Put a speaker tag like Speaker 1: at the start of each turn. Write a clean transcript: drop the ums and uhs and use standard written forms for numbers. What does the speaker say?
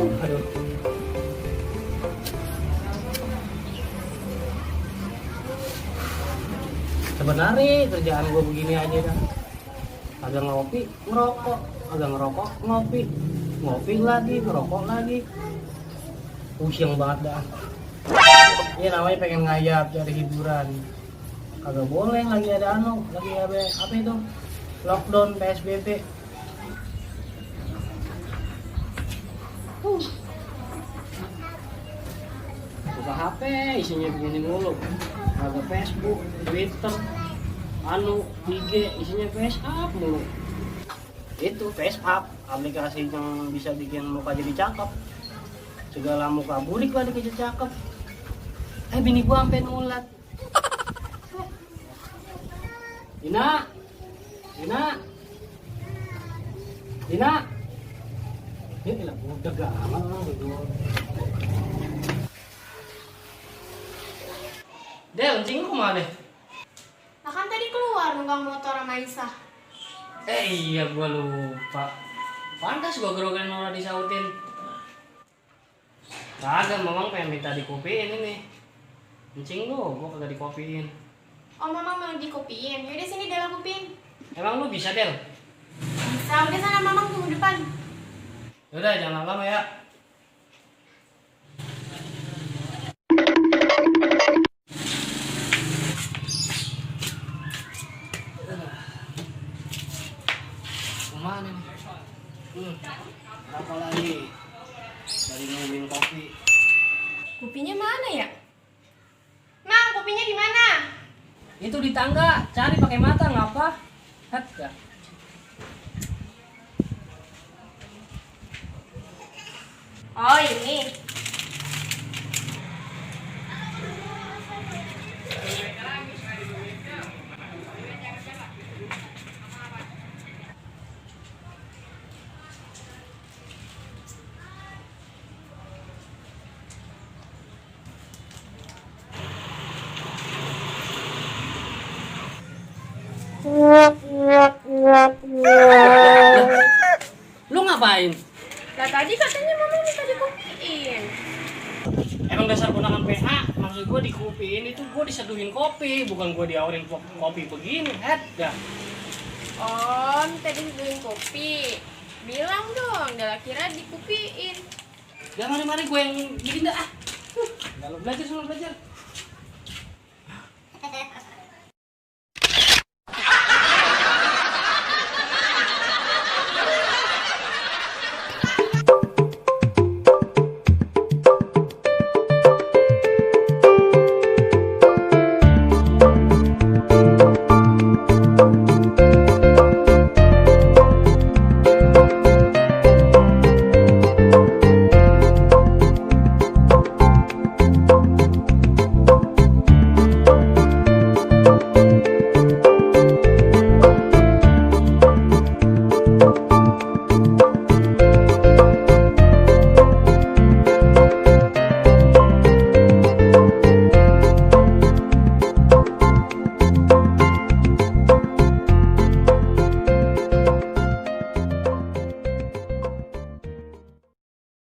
Speaker 1: Aduh. Sebenarnya kerjaan gue begini aja dah. Agak ngopi, ngerokok, agak ngerokok, ngopi, ngopi lagi, ngerokok lagi. Pusing banget dah. Iya namanya pengen ngayap cari hiburan. Kagak boleh lagi ada lagi ada apa itu? Lockdown PSBB. Buka HP isinya begini mulu. Ada Facebook, Twitter, IG isinya FaceApp mulu. Itu FaceApp, aplikasi yang bisa bikin muka jadi cakep. Segala muka burik lah dikejut cakep. Bini gua sampai nulat. Dina, Dina, Dina. Ini ilang udah gamal lah berdua. Del, encing lu kemana?
Speaker 2: Nah kan tadi keluar nunggang motor sama Isa.
Speaker 1: Iya gua lupa. Pantas gua gerogan orang disautin. Kagak, memang pengen minta dikopiin ini. Encing lu, gua kagak dikopiin.
Speaker 2: Oh mama mau dikopiin, yaudah sini Del aku kopiin.
Speaker 1: Emang lu bisa, Del?
Speaker 2: Bisa, udah sana mama tunggu depan.
Speaker 1: Yaudah, jangan lama ya. Kemana nih? Apa lagi? Dari nungguin kopi.
Speaker 2: Kopinya mana ya? Mang, kopinya di mana?
Speaker 1: Itu di tangga, cari pakai mata ngapa? Hatta.
Speaker 2: Oh ini.
Speaker 1: Lu ngapain?
Speaker 2: Lah tadi katanya mama minta dikopiin.
Speaker 1: Emang dasar ponakan PA, maksud gue dikopiin itu gue diseduhin kopi, bukan gue diawarin kopi begini, dah.
Speaker 2: Oh, minta diseduhin kopi. Bilang dong, Dela kira dikopiin.
Speaker 1: Gak mari-mari gue yang bikin dah. Kalau belajar sama belajar.